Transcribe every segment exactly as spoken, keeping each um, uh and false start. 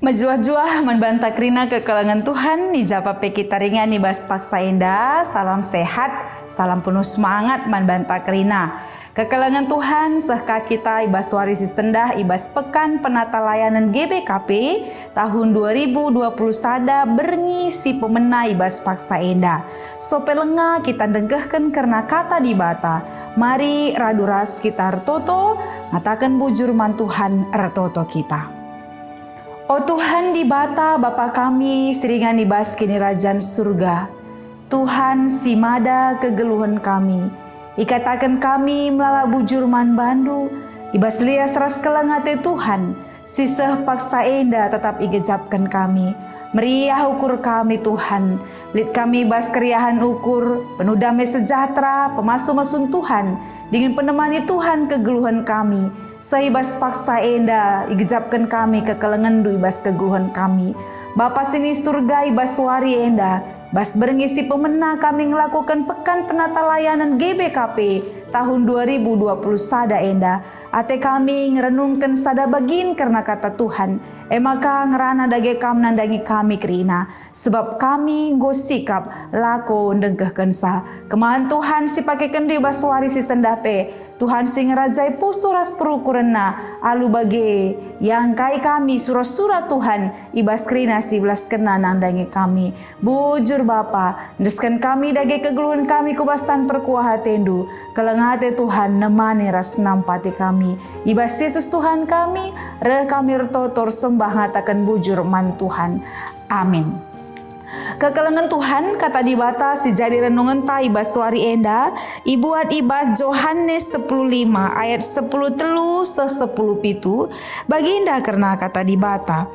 Mejuah-juah man banta kerina kekelengen Tuhan, i ja pe kita ringan i bas paksa enda. Salam sehat, salam penuh semangat man banta kerina. Kekelengen Tuhan, seh ka kita i bas wari si sendah i bas Pekan Penatalayanen G B K P tahun dua ribu dua puluh sada berngi si pemena i bas paksa enda. Sope lenga kita ndengkehken kerna Kata Dibata, mari radu ras kita ertoto, ngataken bujur man Tuhan, ertoto kita. O Tuhan Dibata, Bapa kami si ringan i bas Kinirajan Surga, Tuhan si mada kegeluhen kami, ikataken kami melala bujur man bandu, i bas lias ras keleng ate Tuhan, si seh paksa enda tetap igejapken kami. Meriah ukur kami, Tuhan. Lit kami bas keriahen ukur, penuh dame sejahtera, pemasu-masun Tuhan, dingen penemani Tuhan kegeluhen kami. Seh i bas paksa enda, igejapken kami kekelengenNdu i bas kegeluhen kami. Bapa si ni Surga, i bas wari enda, bas berngi si pemena kami ngelakoken Pekan Penatalayanen G B K P tahun dua ribu dua puluh sada enda. Ate kami ngerenungken sada bagin kerna Kata Tuhan, e maka ngerana dage Kam nandangi kami kerina, sebab kami enggo sikap lako ndengkehkenca. Kemahen Tuhan si pakekenNdu i bas wari si sendah pe, Tuhan si ngerajai pusuh ras perukurenna, alu bage iangkai kami sura-sura Tuhan i bas kerina si ibelaskenNa nandangi kami. Bujur Bapa, endesken kami dage kegeluhen kami ku bas tan perkuah ateNdu. Keleng ate Tuhan nemani ras nampati kami. I bas Jesus Tuhan kami, reh kami ertoto ersembah ngataken bujur man Tuhan. Amin. Kekelengen Tuhan, Kata Dibata si jadi renungenta i bas wari enda, ibuat i bas Johanes sepuluh lima ayat sepuluh telu seh sepuluh pitu, bagenda kerna Kata Dibata.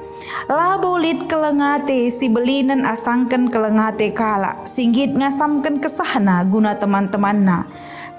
Labo lit keleng ate si belinen asangken keleng ate kalak si nggit ngasamken kesahna guna teman-temanna.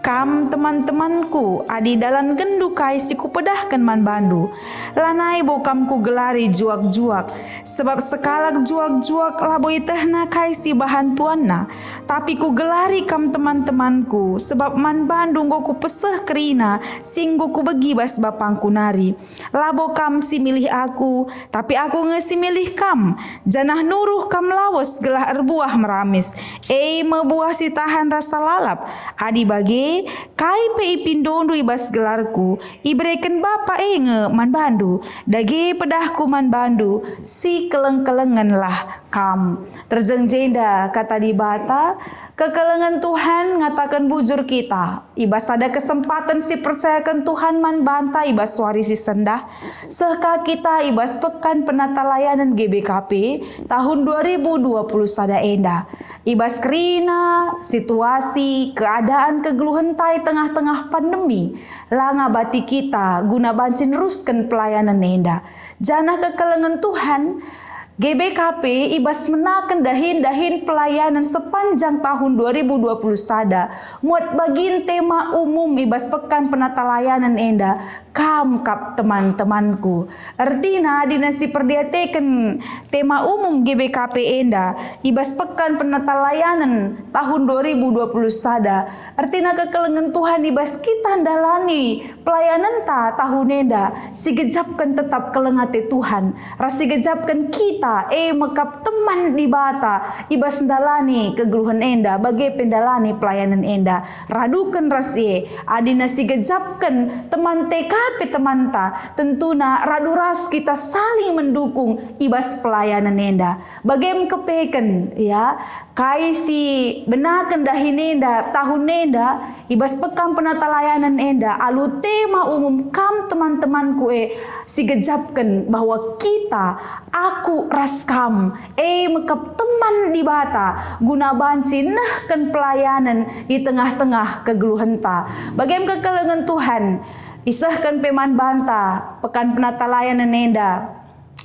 Kam teman-temanku, adi dalangkenndu kai si kupedahken man bandu. Lanai bo kam kugelari juak-juak, sebab sekalak juak-juak labo ietehna kai si ibahan tuanna. Tapi kugelari kam teman-temanku, sebab man bandu enggo kupeseh kerina si enggo kubegi bas bapangku nari. Labo kam si milih aku, tapi aku nge si milih kam, janah nuruh kam lawes gelah erbuah meramis, e me buah si tahan rasa lalap. Adi bage, kai pe ipindondu i bas gelarku, ibereken Bapa e nge man bandu. Dage pedahku man bandu, sikeleng-kelengenlah kam. Terjeng jenda Kata Dibata, kekelengen Tuhan ngataken bujur kita. I bas sada kesempaten si percayaken Tuhan man banta i bas wari si sendah, seh ka kita i bas Pekan Penatalayanen G B K P tahun dua ribu dua puluh sada enda. I bas kerina situasi keadaan kegeluhenta i tengah-tengah pandemi, la ngabati kita guna banci nerusken pelayanen enda. Janah kekelengen Tuhan, G B K P i bas menaken dahin-dahin pelayanen sepanjang tahun dua ribu dua puluh sada, muat bagin tema umum i bas Pekan Penatalayanen enda, Kam Kap Teman-temanKu. Ertina, adina si perdiateken tema umum G B K P enda, i bas Pekan Penatalayanen tahun dua ribu dua puluh sada, ertina kekelengen Tuhan i bas kita ndalani pelayanenta tahun enda, sigejapken tetap keleng ate Tuhan, ras sigejapken kita, e me kap teman Dibata, i bas ndalani kegeluhen enda, bage pe ndalani pelayanen enda. Raduken ras e, adina sigejapken teman T K P temanta, tentuna radu ras kita saling mendukung i bas pelayanen enda. Bage me kepeken, ya, kai si benaken dahin enda, tahun enda, i bas Pekan Penatalayanen enda, alu tema umum Kam Teman-temanKu e, sigejapken bahwa kita, aku ras kam, e me kap teman Dibata, guna banci nehken pelayanen i tengah-tengah kegeluhenta. Bage me kekelengen Tuhan, isehken pe man banta Pekan Penatalayanen enda.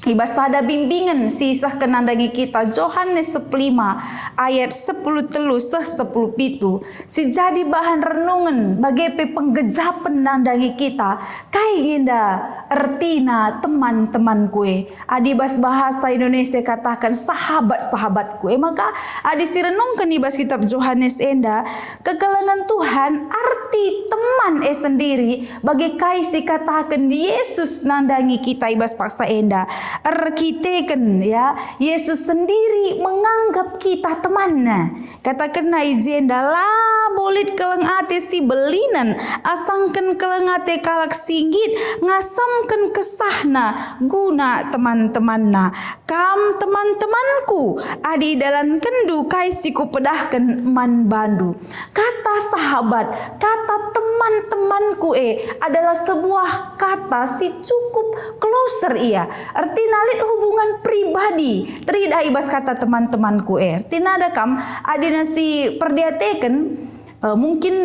I bas sada bimbingen si isehken nandangi kita, Johanes sepuluh lima ayat sepuluh telu seh sepuluh pitu, si jadi bahan renungen bage pe penggejapen nandangi kita, kai nge enda ertina teman-temanKu e. Adi bas bahasa Indonesia kataken sahabat-sahabatKu e, maka adi sirenungken i bas kitab Johanes enda, kekelengen Tuhan arti teman e sendiri, bage kai si kataken Yesus nandangi kita i bas paksa enda. Erkiteken, ya, Yesus sendiri menganggap kita temanNa. Katakenna i jenda, "Labo lit keleng ate si belinen asangken keleng ate kalak si nggit ngasamken kesahna guna teman-temanna. Kam teman-temanku, adi idalankenndu kai si kupedahken man bandu." Kata sahabat, kata teman-temanku e adalah sebuah kata si cukup closer ia. Ertina lit hubungan pribadi teridah i bas kata teman-temanku e. Ertina ada kam, adina si perdiateken, eh, mungkin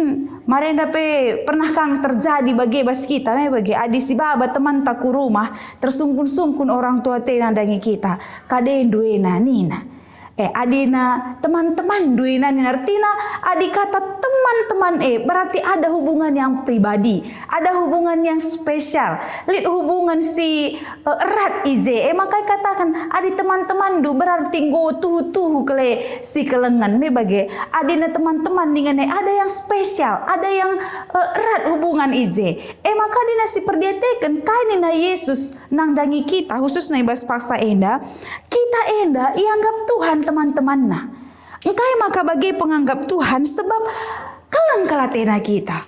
marenda pe pernah kang terjadi bage bas kita, me bage. Adi si baba temanta ku rumah, tersungkun-sungkun orang tua te nandangi kita. "Kadendu ena," nina. Eh, adina teman-temanndu ena nina. Ertina, adi kata teman-teman e, berarti ada hubungan yang pribadi, ada hubungan yang spesial, lit hubungan si, eh, erat i je. E maka ikataken, adi teman-temanndu berarti enggo tuhu-tuhu kele si kelengen, me bage. Adina teman-teman dingen e ada yang spesial, ada yang, eh, erat hubungan i je. E maka adina si perdiateken, kai nina Yesus nandangi kita, khususna i bas paksa enda, kita enda ianggap Tuhan teman-temanNa. Engkai maka bage penganggap Tuhan? Sebab keleng kal ateNa kita.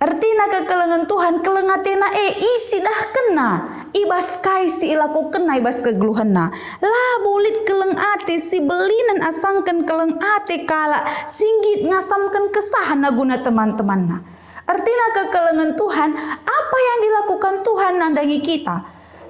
Ertina kekelengen Tuhan, keleng ateNa e icidahkenNa i bas kai si ilakokenNa i bas kegeluhenNa. Labo lit keleng ate si belinen asangken keleng ate kalak si nggit ngasamken kesahna guna teman-temanna. Ertina kekelengen Tuhan, apa yang dilakukan Tuhan nandangi kita.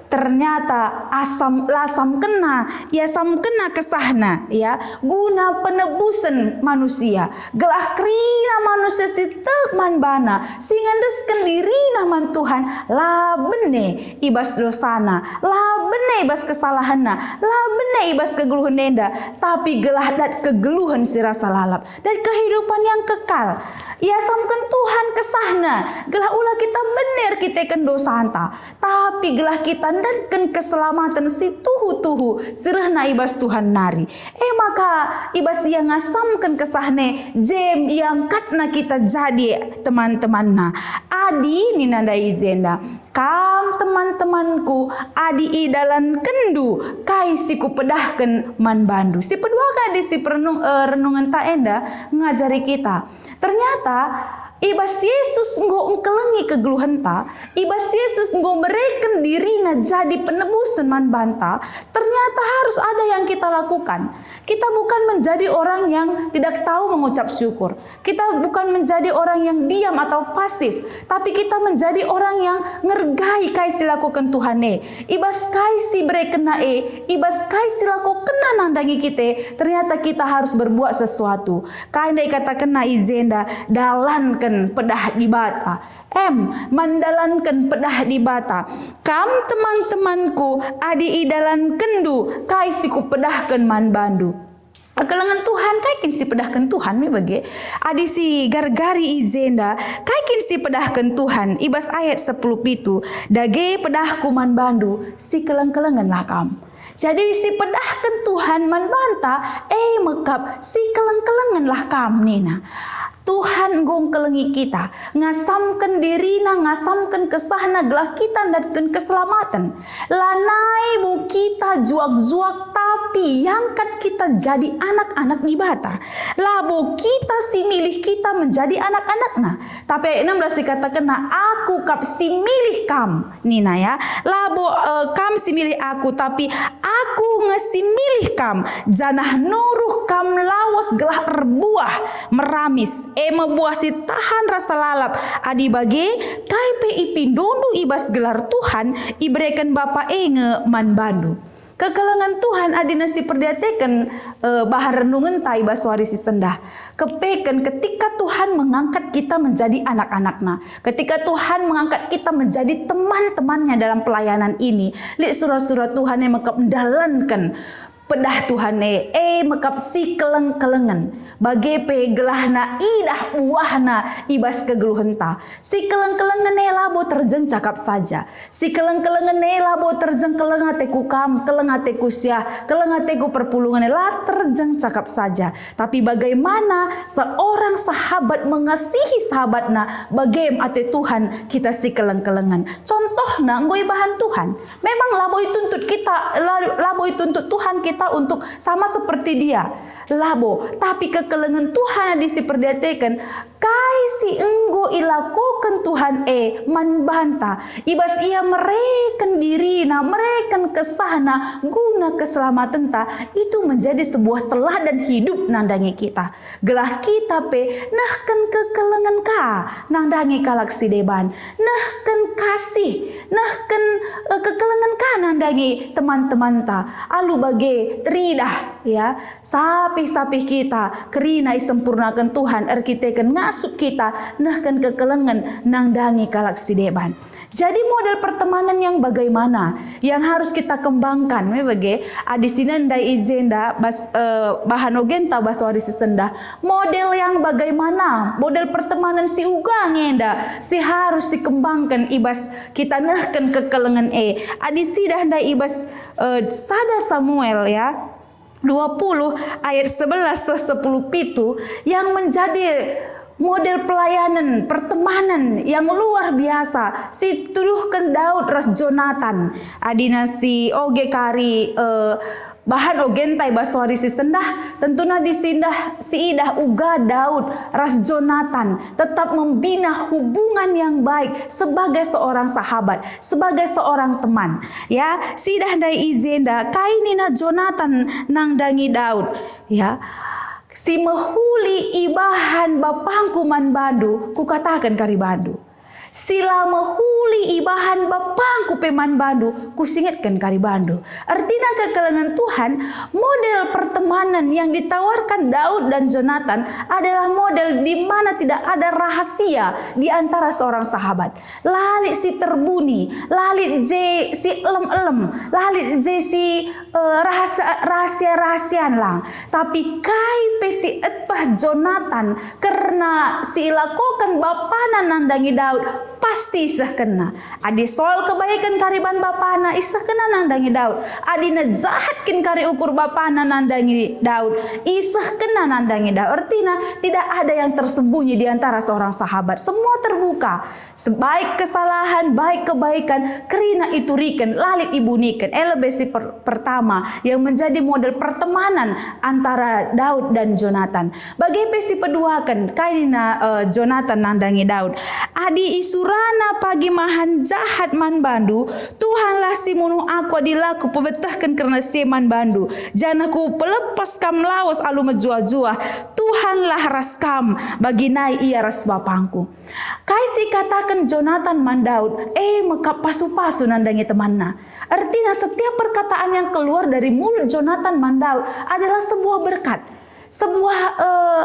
Ternyata asam, la asamkenNa, iasamkenNa kesahNa, ya, guna penebusen manusia, gelah kerina manusia si tek man baNa, si ngendesken dirina man Tuhan, la bene i bas dosana, la bene i bas kesalahenna, la bene i bas kegeluhen enda, tapi gelah dat kegeluhen si rasa lalap, dat kehidupan yang kekal. Iasamken Tuhan kesahNa, gelah ula kita bene erkiteken dosanta, tapi gelah kita ndatken keselamaten si tuhu-tuhu si rehna i bas Tuhan nari. E maka, i bas Ia ngasamken kesahNa, jem iangkatNa kita jadi teman-temanNa. Adi nina ndai i jenda, "Kam teman-temanku, adi idalankenndu kai si kupedahken man bandu." Si peduaken adi si perenung, eh, renungenta enda ngajari kita. Ternyata, i bas Yesus enggo engkelengi kegeluhenta, i bas Yesus enggo mereken diriNa jadi penebusen man banta, ternyata harus ada yang kita lakukan. Kita bukan menjadi orang yang tidak tahu mengucap syukur. Kita bukan menjadi orang yang diam atau pasif, tapi kita menjadi orang yang ngergai kai si lakoken Tuhan e. I bas kai si berekenNa e, i bas kai si lakokenNa nandangi kita, ternyata kita harus berbuat sesuatu. Kai nda ikatakenNa i jenda, dalanken pedah Dibata. Em, mandalanken pedah Dibata. Kam teman-temanku, adi idalankenndu kai si kupedahken man bandu. Kekelengen Tuhan, kai kin si pedahken Tuhan me bage? Adi si gargari i jenda, kai kin si pedahken Tuhan? I bas ayat sepuluh pitu, "Dage pedahku man bandu, sikeleng-kelengenlah kam." Jadi, si pedahken Tuhan man banta, e me kap, "Sikeleng-kelengenlah kam," nina. Tuhan enggo ngkelengi kita, ngasamken diriNa, ngasamken kesahNa gelah kita ndatken keselamaten. Lanai bo kita juak-juak, tapi iangkat kita jadi anak-anak Dibata. Labo kita si milih kita menjadi anak-anakNa, tapi ayat enam belas ikatakenNa, "Aku kap si milih kam." Nina ya, labo, eh, kam si milih aku, tapi aku nge si milih kam, janah nuruh kam lawes gelah erbuah meramis, e me buah si tahan rasa lalap. Adi bage, kai pe ipindondu i bas gelar Tuhan, ibereken Bapa e nge man bandu. Kekelengen Tuhan adina si perdiateken, eh, bahan renungenta i bas wari si sendah. Kepeken ketika Tuhan mengangkat kita menjadi anak-anakNa, ketika Tuhan mengangkat kita menjadi teman-temanNa dalam pelayanan ini, lit sura-sura Tuhan yang mekep ndalanken Pedah Tuhan e, e mekap sikeleng-kelengen, bage pe gelahna idah buahna i bas kegeluhenta. Sikeleng-kelengen e labo terjeng cakap saja. Sikeleng-kelengen e labo terjeng keleng ateku kam, keleng ateku siah, keleng ateku perpulungen e, la terjeng cakap saja. Tapi bagaimana seorang sahabat mengasihi sahabatna, bagem ate Tuhan kita sikeleng-kelengen. Contohna enggo ibahan Tuhan. Memang labo ituntut kita, la-, labo ituntut Tuhan kita untuk sama seperti Dia. Labo, tapi kekelengen Tuhan adi siperdiateken, kai si enggo ilakoken Tuhan e man banta, i bas Ia mereken diriNa, mereken kesahNa guna keselamatenta, itu menjadi sebuah teladan hidup nandangi kita. Gelah kita pe nehken kekelengen ka nandangi kalak si deban, nehken kasih, nehken, eh, kekelengen ka nandangi teman-temanta. Alu bage teridah, ya, sapih-sapih kita kerina isempurnaken Tuhan erkiteken ngasup kita nehken kekelengen nandangi kalak si deban. Jadi model pertemanan yang bagaimana yang harus kita kembangkan? Me bage, adi si nandai i jenda bas, eh, bahan ogenta bas wari si sendah. Model yang bagaimana? Model pertemanan si uga nge enda si harus sikembangken i bas kita nehken kekelengen e. Adi sidah ndai i bas, eh, sada Samuel, ya, dua puluh ayat sebelas seh sepuluh pitu yang menjadi model pelayanan, pertemanan yang luar biasa si tuduhken Daud ras Jonatan. Adina si oge kari, eh, bahan ogenta i bas wari si sendah, tentuna di sindah, si idah uga Daud ras Jonatan tetap membina hubungan yang baik sebagai seorang sahabat, sebagai seorang teman. Ya, sidah ndai i jenda, kai nina Jonatan nandangi Daud? Ya, si mehuli ibahan bapangku man bandu, kukataken kari bandu. Si la mehuli ibahan bapangku pe man bandu, kusingetken kari bandu. Ertina kekelengen Tuhan, model pertemanan yang ditawarkan Daud dan Jonatan adalah model di mana tidak ada rahasia di antara seorang sahabat. La lit si terbuni, la lit je si elem-elem, la lit je si, eh, rahas-, rahasia-rahasian lang. Tapi kai pe si etpeh Jonatan kerna si ilakoken bapana nandangi Daud, pasti isehkenna. Adi soal kebaiken kari ban bapana, isehkenna nandangi Daud. Adi nejahat kin kari ukur bapana nandangi Daud, isehkenna nandangi Daud. Ertina, tidak ada yang tersembunyi di antara seorang sahabat. Semua terbuka. Sebaik kesalahan, baik kebaikan, kerina ituriken, la lit ibuniken. E lebe si per-, pertama yang menjadi model pertemanan antara Daud dan Jonatan. Bage pe si peduaken, kai nina, eh, Jonatan nandangi Daud. Adi isurana pagi mahan jahat man bandu, Tuhanlah si munuh aku adi la kupebetehken kerna si e man bandu, janah kupelepas kam lawes alu mejuah-juah. Tuhanlah ras kam, bagi nai ia ras bapangku. Kai si ikataken Jonatan man Daud, e mekap pasu-pasu nandangi temanna. Ertina, setiap perkataan yang keluar dari mulut Jonatan man Daud adalah sebuah berkat, sebuah, eh,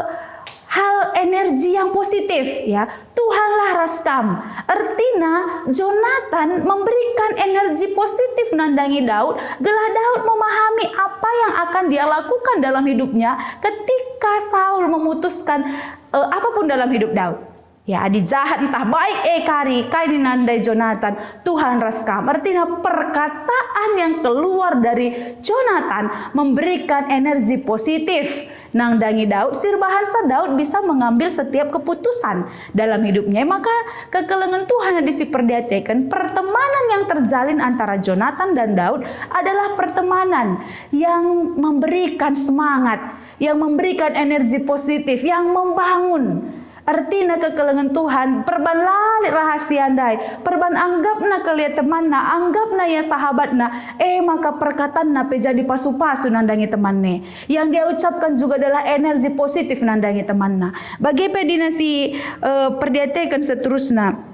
hal energi yang positif, ya. Tuhanlah ras kam. Ertina, Jonatan memberikan energi positif nandangi Daud, gelah Daud memahami apa yang akan dia lakukan dalam hidupnya ketika Saul memutuskan, eh, apapun dalam hidup Daud. Ya, adi jahat ntah baik e kari, kai nina ndai Jonatan, Tuhan ras kam. Ertina perkataan yang keluar dari Jonatan memberikan energi positif nandangi Daud, si erbahansa Daud bisa mengambil setiap keputusan dalam hidupnya. Maka kekelengen Tuhan yang disiperdiateken, pertemanan yang terjalin antara Jonatan dan Daud adalah pertemanan yang memberikan semangat, yang memberikan energi positif, yang membangun. Ertina kekelengen Tuhan, perban la lit rahasia ndai, perban anggapna kal ia temanna, anggapna ia sahabatna, e maka perkatanna pe jadi pasu-pasu nandangi temanna. Yang dia ucapkan juga adalah energi positif nandangi temanna. Bage pe dina si, eh, perdiateken seterusna.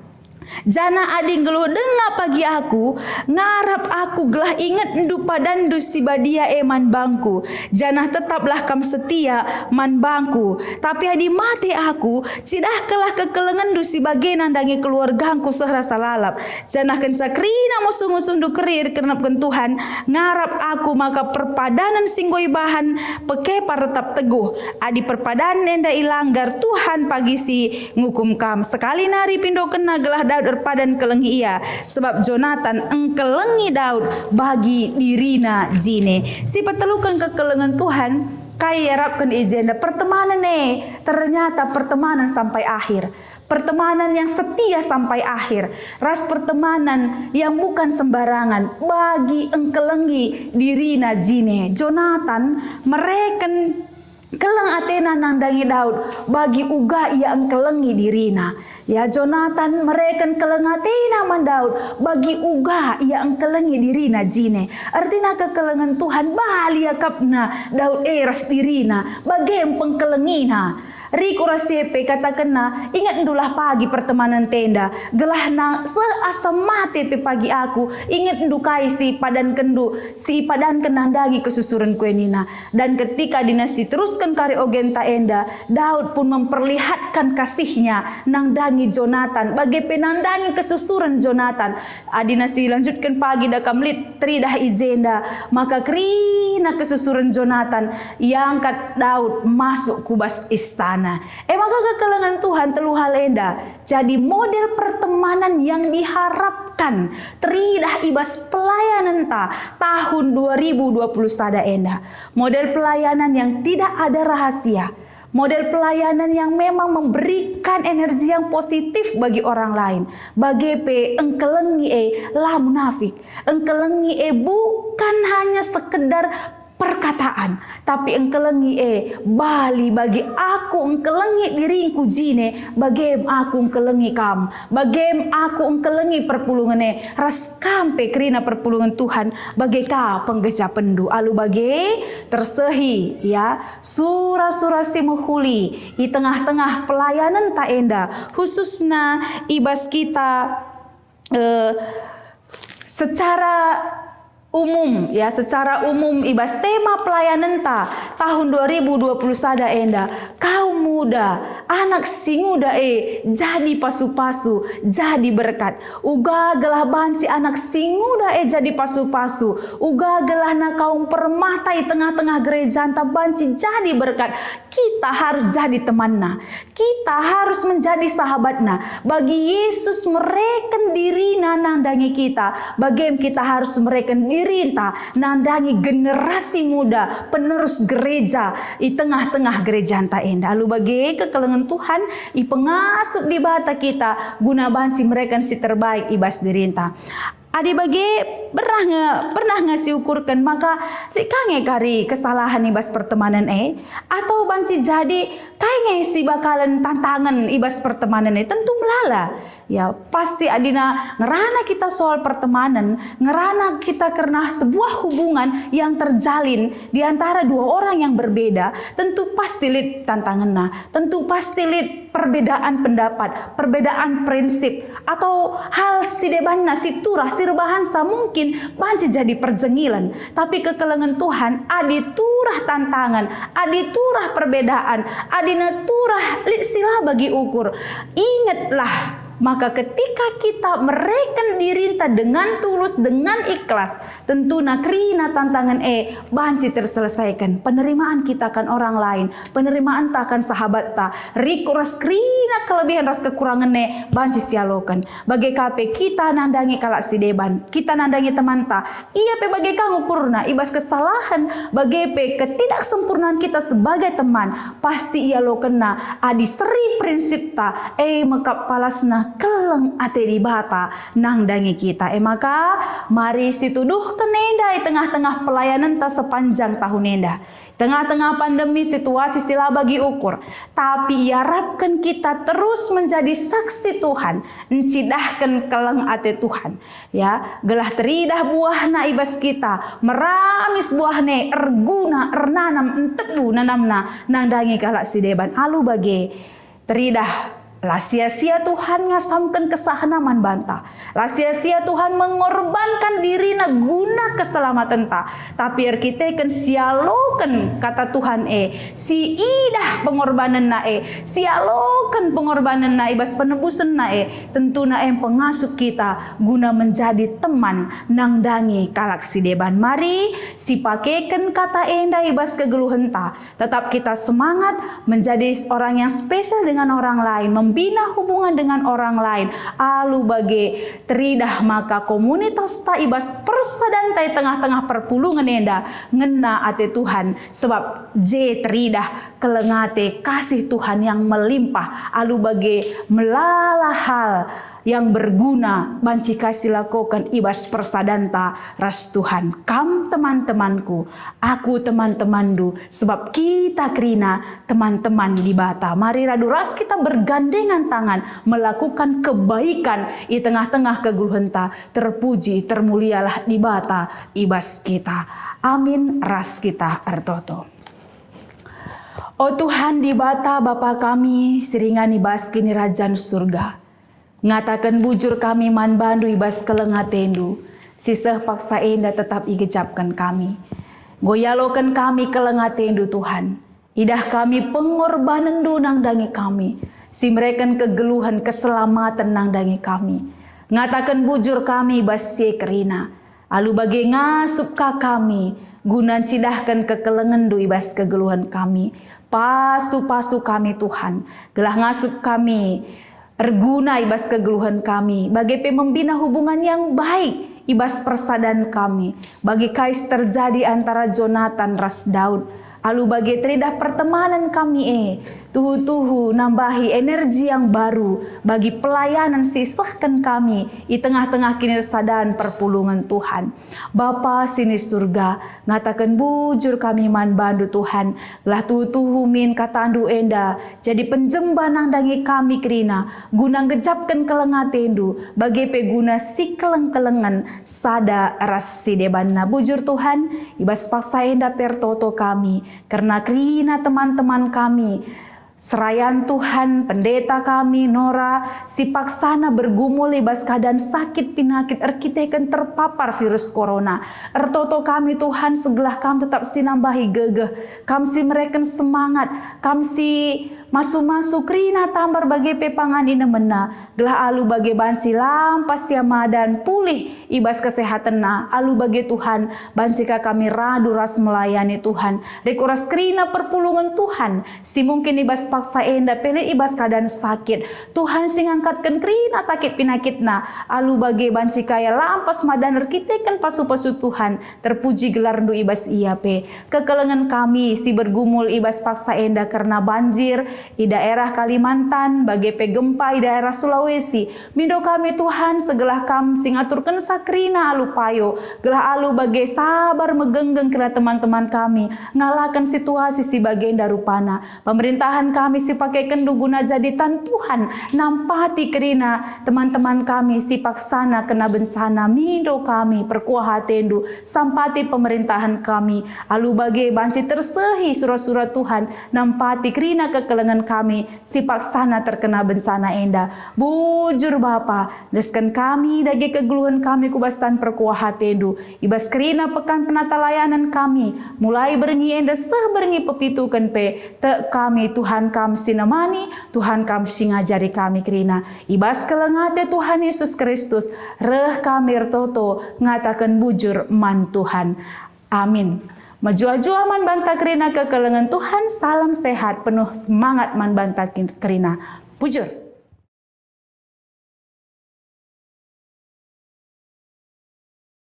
Janah adi nggeluh denga pagi aku, ngarap aku gelah ingetndu padanndu si badia e man bangku, janah tetaplah kam setia man bangku. Tapi adi mate aku, cidahkenlah kekelengenndu si bage nandangi keluargangku seh rasa lalap. Janah kenca kerina musuh-musuhndu kerir kernepken Tuhan, ngarap aku maka perpadanen si enggo ibahan pekepar tetap teguh. Adi perpadanen enda ilanggar, Tuhan pagi si ngukum kam. Sekali nari pindokenna gelah Daud erpadan kelengi ia, sebab Jonatan engkelengi Daud bagi dirina jine. Si peteluken kekelengen Tuhan, kai iarapken i jenda? Pertemanen e, ternyata pertemanen sampai akhir. Pertemanan yang setia sampai akhir, ras pertemanan yang bukan sembarangan, bagi engkelengi dirina jine. Jonatan mereken keleng atena nandangi Daud, bagi uga ia engkelengi dirina. Ya, Jonatan mereken keleng atena man Daud, bagi uga ia engkelengi dirina jine. Ertina kekelengen Tuhan bali akapna Daud e ras dirina, bage pengkelengina. Riku ras si e pe katakenna, ingetndulah pagi pertemanen enda, gelah na seh asa mate pe pagi aku, ingetndu kai si padankenndu, si ipadanken nandangi kesusurenku e nina. Dan ketika adina siterusken kari ogenta enda, Daud pun memperlihatkan kasihnya nandangi Jonatan, bage pe nandangi kesusuren Jonatan. Adina silanjutken pagi da kam lit teridah i jenda, maka kerina kesusuren Jonatan iangkat Daud masuk ku bas istana. E maka kekelengen Tuhan telu hal enda jadi model pertemanan yang diharapkan teridah i bas pelayanenta tahun dua ribu dua puluh sada enda. Model pelayanan yang tidak ada rahasia. Model pelayanan yang memang memberikan energi yang positif bagi orang lain. Bage pe engkelengi e la munafik. Engkelengi e bukan hanya sekedar perkataan, tapi engkelengi e bali bagi aku engkelengi diringku jine, bage aku engkelengi kam, bage aku engkelengi perpulungen e, ras kam pe kerina perpulungen Tuhan, bage ka penggejapenndu. Alu bage tersehi, ya, sura-sura si mehuli i tengah-tengah pelayanenta enda, khususna i bas kita, eh, secara umum, ya, secara umum i bas tema pelayanenta tahun dua ribu dua puluh sada enda, kaum muda, anak si nguda e jadi pasu-pasu, jadi berkat. Uga gelah banci anak si nguda e jadi pasu-pasu, uga gelahna kaum permata i tengah-tengah gerejanta banci jadi berkat, kita harus jadi temanna. Kita harus menjadi sahabatna. Bagi Yesus mereken dirina nandangi kita, bagem kita harus mereken dirinta nandangi generasi muda, penerus gereja i tengah-tengah gerejanta enda. Alu bage kekelengen Tuhan, ipengasup Dibata kita guna banci mereken si terbaik i bas dirinta. Adi bage, pernah nge, pernah nge siukurken maka lit ka nge kari kesalahen i bas pertemanen e? Atau banci jadi kai nge si bakalen tantangen i bas pertemanen e? Tentu melala. Ya, pasti adina ngerana kita soal pertemanen, ngerana kita kerna sebuah hubungan yang terjalin di antara dua orang yang berbeda, tentu pasti lit tantangenna, tentu pasti lit perbedaan pendapat, perbedaan prinsip, atau hal si debanna si turah si erbahansa mungkin banci jadi perjengilen. Tapi kekelengen Tuhan, adi turah tantangen, adi turah perbedaan, adina turah lit si la bagi ukur, ingetlah maka ketika kita mereken dirinta dengan tulus, dengan ikhlas, tentuna kerina tantangen e banci terselesaiken. Penerimaan kita akan orang lain, penerimaanta akan sahabatta, riku ras kerina kelebihen ras kekurangen e banci sialoken. Bage ka pe kita nandangi kalak si deban, kita nandangi temanta, ia pe bage ka ngukurna i bas kesalahen, bage pe ketidaksempurnaan kita sebagai teman, pasti ialokenna adi seri prinsipta, e mekap palasna keleng ate Dibata nandangi kita. E maka, mari situduhken enda i tengah-tengah pelayanenta sepanjang tahun enda. Tengah-tengah pandemi, situasi si la bagi ukur, tapi iarapken kita terus menjadi saksi Tuhan, ncidahken keleng ate Tuhan, ya, gelah teridah buahna i bas kita, meramis buahna e, erguna, ernanam, ntebu nanamna nandangi kalak si deban. Alu bage, teridah La sia-sia Tuhan ngasamken kesahna man banta. La sia-sia Tuhan mengorbankan diriNa guna keselamatenta. Tapi erkiteken sialoken kata Tuhan e, siidah pengorbanenNa e, sialoken pengorbanenNa i bas penebusenNa e, tentuna e pengasup kita guna menjadi teman nandangi kalak si deban. Mari sipakeken kata enda i bas kegeluhenta. Tetap kita semangat menjadi orang yang spesial dengan orang lain, membina hubungan dengan orang lain, alu bage teridah maka komunitasta i bas persadanta i tengah-tengah perpulungen enda ngena ate Tuhan, sebab je teridah keleng ate kasih Tuhan yang melimpah, alu bage melala hal yang berguna banci ka silakoken i bas persadanta ras Tuhan. Kam teman-temanku, aku teman-temanndu, sebab kita kerina teman-teman Dibata. Mari radu ras kita bergandengan tangan melakukan kebaikan i tengah-tengah kegeluhenta. Terpuji, termulialah Dibata i bas kita. Amin. Ras kita ertoto. O Tuhan Dibata, Bapa kami si ringan i bas Kinirajan Surga, ngataken bujur kami man baNdu i bas keleng ateNdu, si seh paksa enda tetap igejapken kami. Enggo ialoken kami keleng ateNdu, Tuhan. Idah kami pengorbanenNdu nandangi kami, si mereken kegeluhen keselamaten nandangi kami. Ngataken bujur kami i bas si e kerina. Alu bage ngasup ka kami, guna ncidahken kekelengenNdu i bas kegeluhen kami. Pasu-pasu kami, Tuhan, gelah ngasup kami erguna i bas kegeluhen kami, bage pe membina hubungan yang baik i bas persadan kami, bagi kai si terjadi antara Jonatan ras Daud, alu bage teridah pertemanan kami e, tuhu-tuhu nambahi energi yang baru bagi pelayanan si isehken kami i tengah-tengah kinirsadan perpulungen Tuhan. Bapa si ni Surga, ngataken bujur kami man baNdu, Tuhan, gelah tuhu-tuhu min kataNdu enda jadi penjemba nandangi kami kerina, guna nggejapken keleng ateNdu, bage pe guna sikeleng-kelengen sada ras si debanna. Bujur, Tuhan, i bas paksa enda pe ertoto kami, kerna kerina teman-teman kami, serayan Tuhan, pendeta kami, Nora, si paksana bergumul i bas keadaan sakit pinakit erkiteken terpapar virus corona. Ertoto kami, Tuhan, segelah Kam tetap sinambahi gegeh, Kam si mereken semangat, Kam si masu-masu kerina tambar bage pe pangan inemenna, gelah alu bage banci lampas ia madan pulih i bas kesehatenna. Alu bage, Tuhan, banci ka kami radu ras melayani, Tuhan. Rikut ras kerina perpulungen, Tuhan, si mungkin i bas paksa enda pe lit i bas keadaan sakit. Tuhan si ngangkatken kerina sakit pinakitna, alu bage banci ka ia lampas madan erkiteken pasu-pasu Tuhan. Terpuji gelarNdu i bas ia pe. Kekelengen kami si bergumul i bas paksa enda kerna banjir i daerah Kalimantan, bage pe gempa i daerah Sulawesi. Mindo kami, Tuhan, segelah Kam si ngaturkenca kerina alu payo, gelah alu bage sabar megenggeng kerina teman-teman kami ngalaken situasi si bagenda rupana. Pemerintahan kami si pakekenndu guna jadi tan Tuhan, nampati kerina teman-teman kami si paksana kena bencana. Mindo kami, perkuah atendu, sampati pemerintahan kami, alu bage banci tersehi sura-sura Tuhan, nampati kerina kekelengen kami si paksana terkena bencana enda. Bujur Bapa, endesken kami dage kegeluhen kami ku bas tan perkuah atendu, i bas kerina pekan penata layanan kami, mulai berngi enda seh berngi pepituken pe, tek kami, Tuhan Kam si nemani, Tuhan Kam si ngajari kami kerina. I bas keleng ate Tuhan Yesus Kristus, reh kami ertoto ngataken bujur man Tuhan. Amin. Mejuah-juah man banta kerina kekelengen Tuhan, salam sehat, penuh semangat man banta kin-, kerina. Bujur.